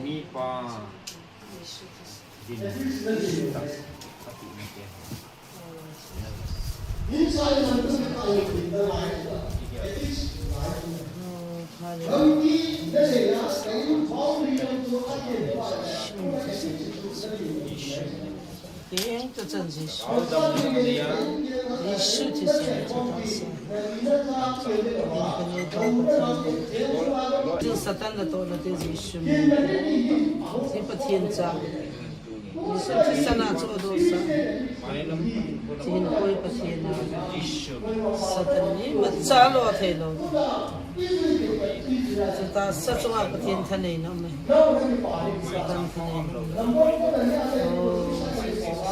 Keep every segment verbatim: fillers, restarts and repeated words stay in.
Mipa din, Jesu. Jesu Christa. Satan natoh nate Jesu min. Pathen cha. Jesu Christa na chohdoh sah. Pathen koi Pathen a. Satan ni imacha lo thei lou. Satan sa chunga Pathen thaneina um e. Satan thaneina um e. Oh, Jesus. Oh, Jesus.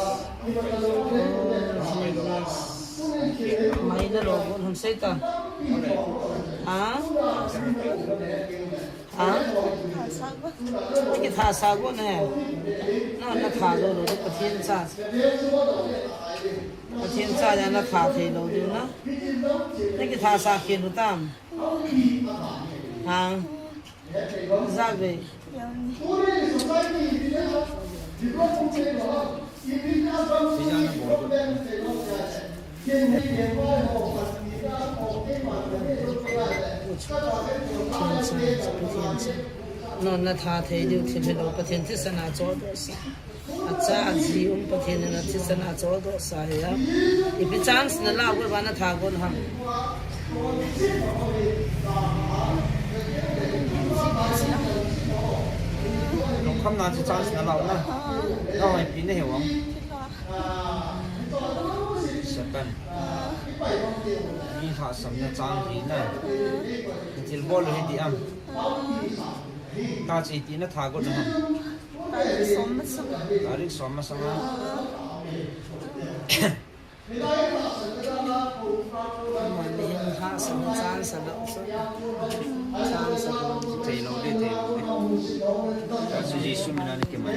Mai na lo gon hon sei ta. Ha? Ha? Nakitha sa gon e. Na, natha jou lou, Pathen cha. Pathen cha jong natha thei lou diu na. Nakitha sa khen u tam. Ha? Jave. Non natha thei diu thil hilou, Pathen thisan a chohdoh sah. Acha aji um Pathen in athisan a chohdoh sah ahi. Ipi chance nalah uva natha gon ham. Lungkham na chu chance nalah u na. Nahoi pi nahi uvam. Satan. Mi lhahsamna chang hi na. Thil bol u hi ti am. Tachi ti natha gon ham. Tarik som masang. Tarik som masang a. Thei lou de, thei lou de. Tachu Jesu min a nakiman.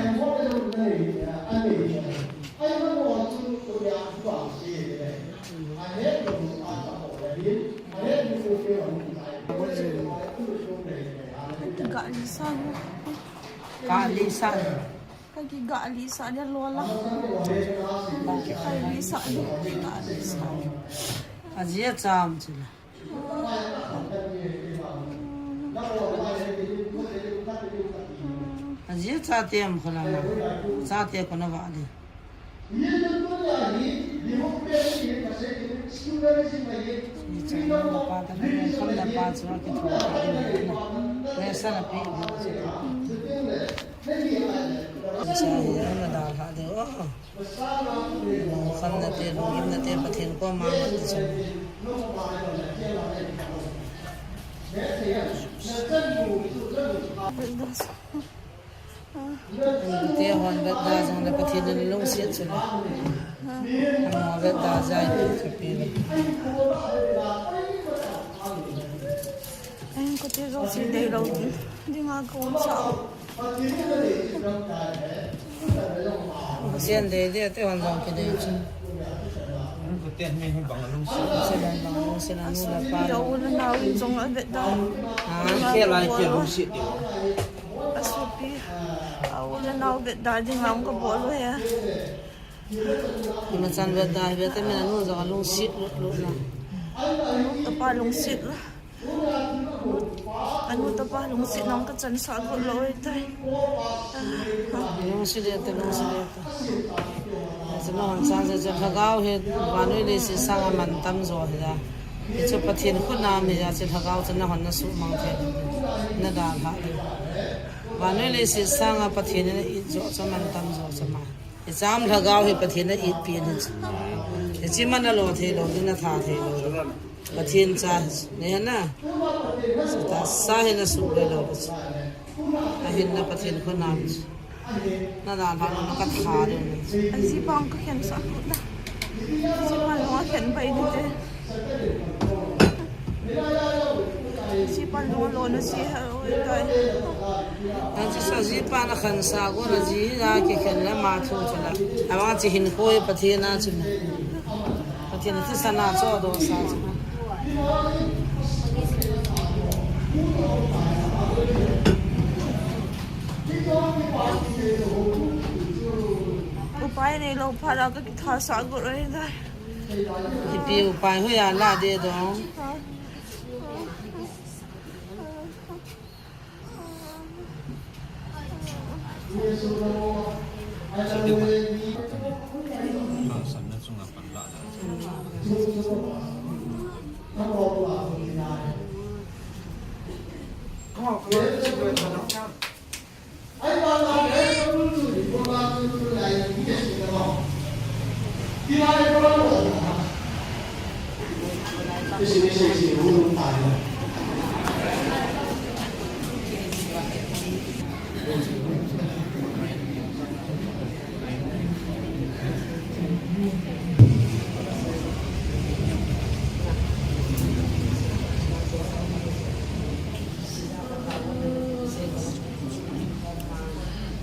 Kali san. Kali san. Kaki kali san dia lola. Kaki kali san dia. Kali san. Ajia cham chila. Ajia cha tem kholama. Cha te kona vale. Khamna te, lunggimna te, Pathen koma ngat te chun. Te hon vet da jong le Pathen in lungset chu le. Amaho vet da jai pi chu pi le. Ahin kote jong si dei lou dinga ka um sa. Sian dei dei te hon jong kidei chu. Kote mi hi bang lungset. Sian bang lungset anu le pa. Yo na na win jong a vet da. Ha, ke lai ke lungset dei. Asopi, a u le nao vet da ding a um kabol u hi. Ima chan vet da, vet ta min anu jong alungset lut lut na. Anu tapa lungset la. Anu tapa lungset nang kachan sa got lou tai. Lungset le ta, lungset le ta. Chuna hon chan se chu lhagao hi vannoi leiset sanga mantam jo hi a. Hichu Pathen khut nam hi a, chu lhagao chu nahon nasuhmang thei. Nadalhah ding. Vannoi leiset sanga Pathen in it jo chu mantam jo chu ma. Hicham lhagao hi Pathen in itpi hi chu. Hiche man nalo thei lou, natha thei lou. Pathen cha hi chu. Nana. Satan sa hi nasuh lou lou chu. Ahinla Pathen khut nam chu. Nadalhah lou na katha lou na. Ajipa kakhen sah lut na. Ajipa jong akhen pai dite. Ajipa jong lona si ha oi kai. Aji sa ajipa nakhen sah got na ji ja kikhen le ma thu chu na. Ama chi hin koi Pathen a chu na. Pathen thisan a chohdoh sah chu. Nei lou phat a ka kitha sah got ahi da. Ipi upai hoi a la de dong.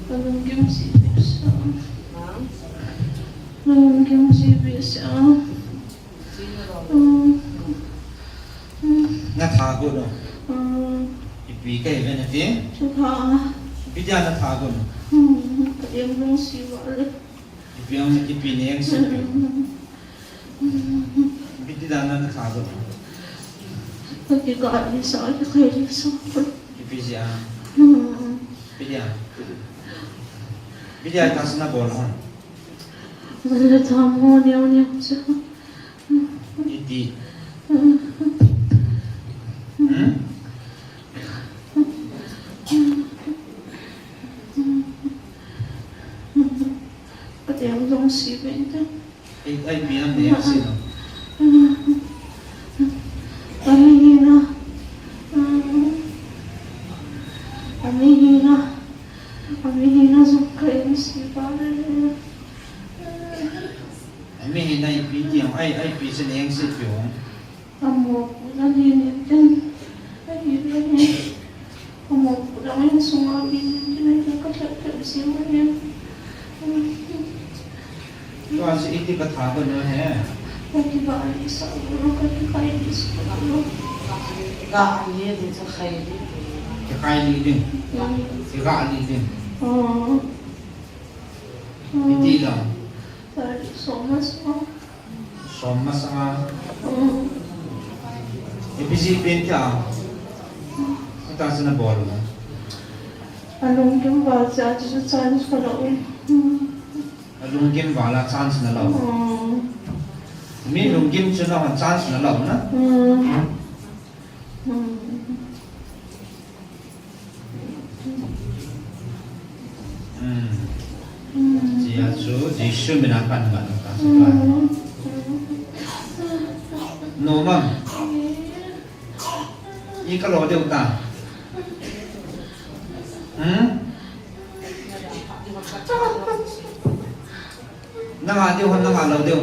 Ka lunggim sibeh sa. Ka lunggim sibeh sa. Mm. Mm. Na tha got no? Mm. Ipi kahi ve nati? Chu tha. Ipi dia na tha got no? Mm. Ka em long si va le. Ipi ang, ipi neng si pi. Mm. Ipi dia na na tha got no? Ka kikah lisa, ka kikah lisa. Ipi dia? Mm. Ipi dia? Ipi dia ta sina bol ha? Ka tham ho neo neo sa. Iti. Hmm? Ka tem jong si ve ta. Ai, ai, pi am ne si no. Ami hina. Ami hina. Ami hina jong ka em si va le. Ami hina ipi ti am, ai, ai, pi se neng se pi ong. Amo pu na ni ni ten. Ai, ni ni. Amo pu na ni sunga ni ni ten, ai, ka tep tep si mo ni. Tua si iti ka tha ko no he. Ka kikah lisa, ka kikah lisa, ka kikah lisa. Kikah li ding. Mm. Kikah li ding. Oh. Iti la. Sorry, so much. Som masanga. Mm. Ipi jeh pen tia. Ita sina bol na. Alunggim val cha chu chance ka lo. Mm. Alunggim val a chance na lo. Mm. Mi lunggim chu na hon chance na lo na. Mm. Mm. Chia chu Jesu mina kan ngat ta chu ka. No mam. I ka lo deu ta. Hmm? Na nga deu ham, na nga lo deu.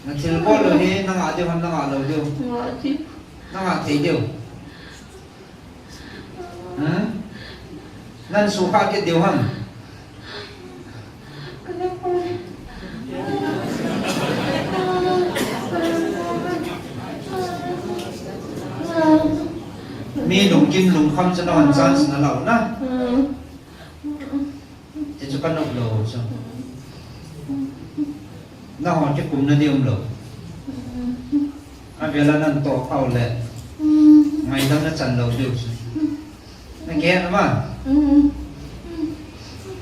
Na thil bol lo hi, na nga deu ham, na nga lo deu. Nga deu. Na nga thei deu. Hmm? Nan sukha kit deu ham. Mi lungkim lungkham chu na hon chance na lo na. Ti chu ka nop lou chu. Na hon kikum na ding um lou. A vela nan toh khau le. Ngaidam na chan lou diu chu. Na ke na ma.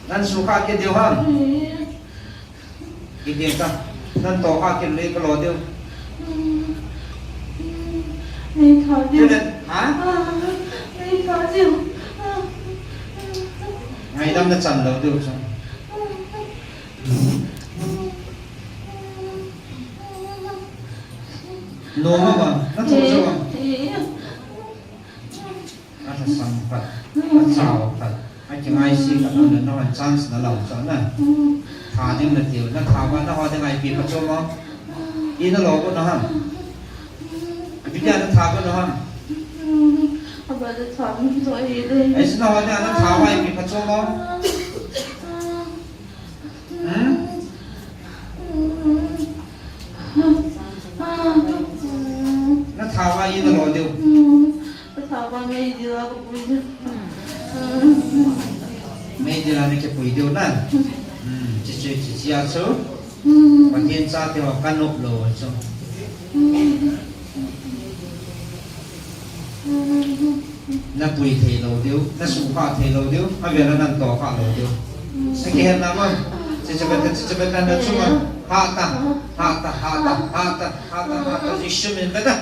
Nan sukha kit diu ham. Kit ding ta. Nan toh kha kit le ka lo diu. Nei tha diu. Kit le, ha? Nei tha diu. Ngaidam na chan lou diu chu. No ma ba, na tho sa ba. A lhasam khat, a chao khat, a kingaisih khat, a na, na hon chance na lo chu na. Tha ding na tiu, na tha ba, na ho ding a ipi pha chu mo. I na lo ko na ham. Ipi dia na tha ko na ham. Ai si na ho ding a na tha ba ipi pha chu mo. Hmm? Na tha ba i na lo diu. Ka tha ba mei diu a ka pui diu. Meidil a na kipui diu na. Hmm, chichi chichi a chu. Pathen chate ho kanop lou chu. Na pui thei lou diu, na suhkhah thei lou diu, avel a nan tohkhah lou diu. Na kihet na ma? Chichi beta, chichi beta na chunga. Ha ta, ha ta, ha ta, ha ta, ha ta, ha ta, Jesu min beta.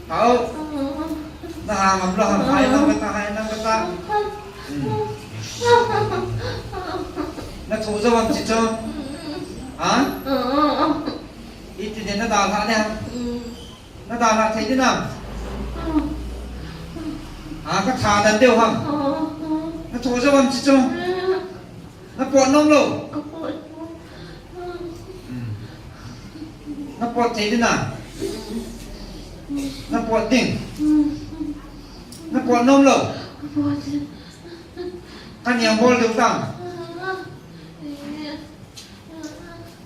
Hao. Na ha ngam lou ham, hai nang beta, hai nang beta. Hmm. Na thu jo ham chi chu. Ha? Iti din na dalha ding ham? Na dalha thei ding ham? Ha, ka tha dan diu ham? Na thu jo ham chi chu. Na pot nom lou? Hmm. Na pot thei ding ham? Na pot ding? Na pot nom lou? Ka niang bol diu tam?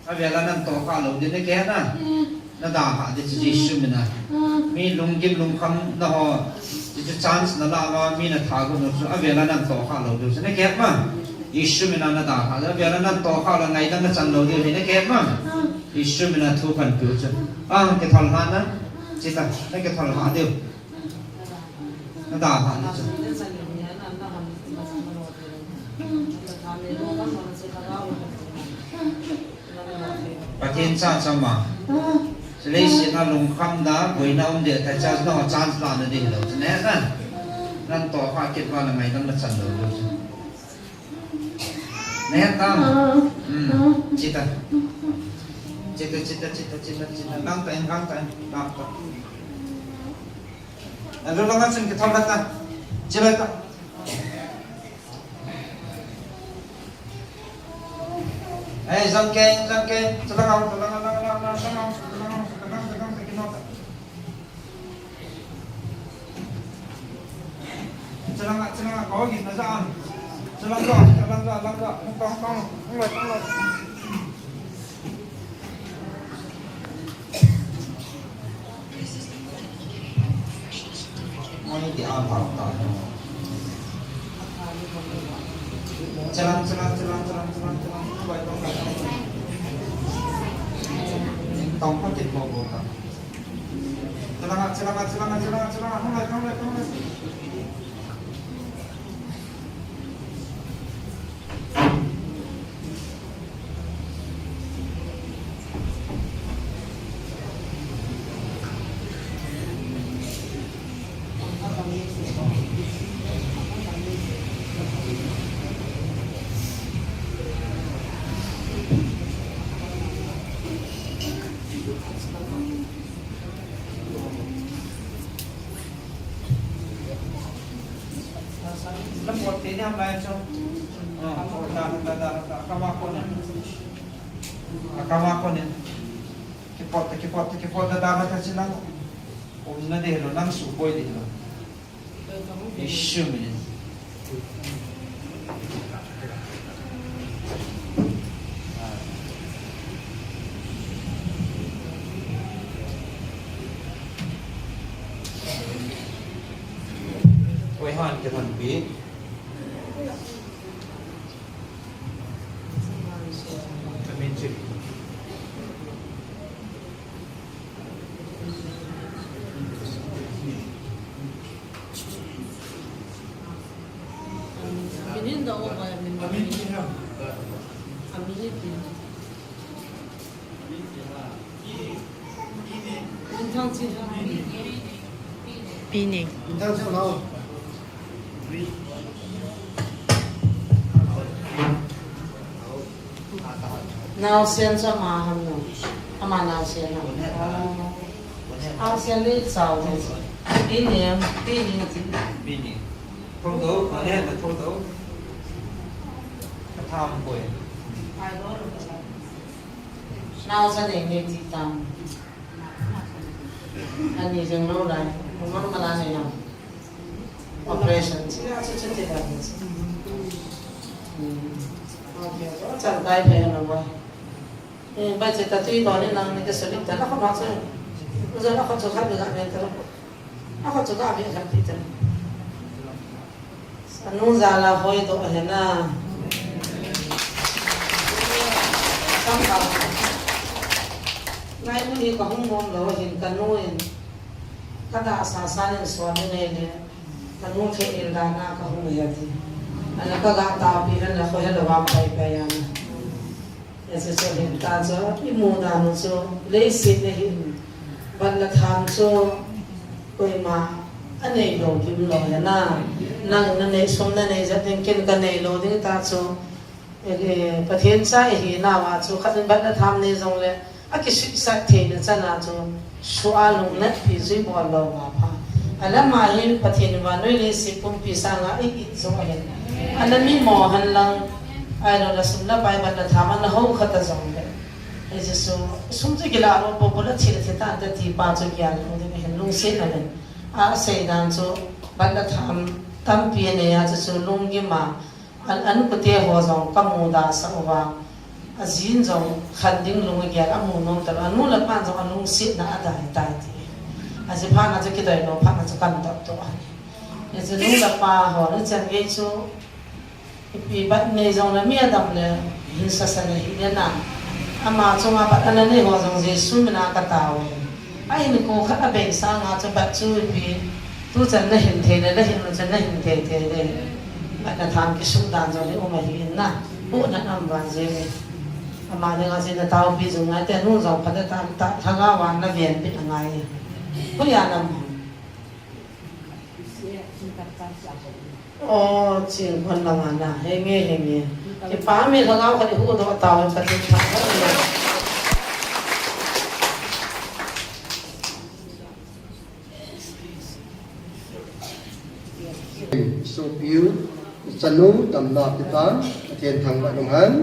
Avel a nan tohkhah lou ding na kihet na. Na dalha ding chu Jesu min a. Mi lunggim lungkham na ho, chu chance na la ma, mi na tha gu na chu avel a nan tohkhah lou diu chu na kihet ma? Jesu min a na dalha ding, avel a nan tohkhah lou, ngaidam na chan lou diu hi na kihet ma? Jesu min a thu kan pe u chu. A, kithol ha na. Chita, na kithol ha diu. Na dalha ding chu. Pathen cha chama. Leiset a lungkham na, boina um ding, ta chance na, chance la na ding lou. Chu na het na. Nan tohkhah kit uva na ngaidam na chan lou lou chu. Na het tam? Hmm. Chita. Chita, chita, chita, chita, chita. Lang ta in, lang ta in, lang ta. Alu langa chun kithol ta. Chilai ta. Ei, jang ke, jang ke. Chalang au, chalang, chalang, chalang, chalang, chalang, chalang, chalang, chalang, chalang, chalang. Chalang, chalang, kau gin na ja. Chalang, chalang, chalang, chalang, chalang, chalang. Lam pot te ni ham lai chu. Ah, pot da, da, da, da. Akam a kon in. Akam a kon in. Kipot ta, kipot ta, kipot ta, da, da, da, chi nang. Umna ding lou, nang suboi ding lou. Jesu min. Oi, han ke han pi. Amen. Minin da o ba ya min ba. Amin ni pi. Min thang chi ha. Pi ni. Min thang chi ha. Naosen chu ama ham no. Ama naosen ham. Naosen ni chao ni. Pi ni, pi ni. Pi ni. Thou to, ma ne na thou to. Ka tham koi. Naosen ni ni ti tam. Ani jeng lou lai. Mo ma la ni na. Operation. Chi a chu chu ti da. Hmm. Okay. Chan tai phe na ba. Eh, ba che ta tui to ni nang ni ka soli ta na kha ba chu. Za na kha chu kha ni ga ni ta. Na kha chu ga ni kha ti ta. Anu za la hoi to he na. Lai mun hi kahung mong lou hin kanu in. Kada sa sa nin suan in nei le. Kanu khe il da na kahung hi ati. Ana kaga tapi han la ko he lo wa pai pai ana. Ese so hin ta cho imu da nu cho lei sit ne hin. Ban la tham cho koima anei lou kim lou ya na. Nang nanei sum nanei jat ding ken kanei lou ding ta cho. Eh, Pathen cha ihi nauva chu khat in ban la tham nei jongle, akisuisat theina chana chu, sua lungnat pi jui bol lou nga pha. Alama hi Pathen vannoi leiset pumpi sanga i it jong ahin. Ana mi mo han lang, ailou la sum la pai ban la tham ana ho khat a jongle. Hiche chu, sum chu kila lou popo la thil thi tan te ti pa chu kial lou ding ahin lungset na len. Asei dan chu, ban la tham tampi anei a chu chu lunggim a, An, an kute ho jong kamu da sa uva. Ajin jong khan ding lung agel amu nom talou. Anu le apan jong alungsetna adai tai ti. Ajeh phat na chu kidoi lou phat na chu kan dop to ahi. Ajeh nu le apa ho ni chan gei chu ipi bat nei jong le mi adam le hin sa sa le hi le na. Ama chunga bat ana nei ho jong Jesu mina katao e. A in ko khat a bei sanga chu bat chu ipi, tu chan na hin thei le, na hin lo chan na hin thei thei le. Bat na tham kisuk dan jong le um ahi in na. Pu na am van je le. Ama le nga je na tao pi jong ngai te nu jong pha te tam ta tha nga wan na ven pi na ngai. Pu ya nam. O, ching khon langa na, henge, henge. Kipa mi lhagao khat ihuhdoh tao, Pathen thangvah in. Sopi u, chanu, damna peh tan, Pathen thangvah in um hen.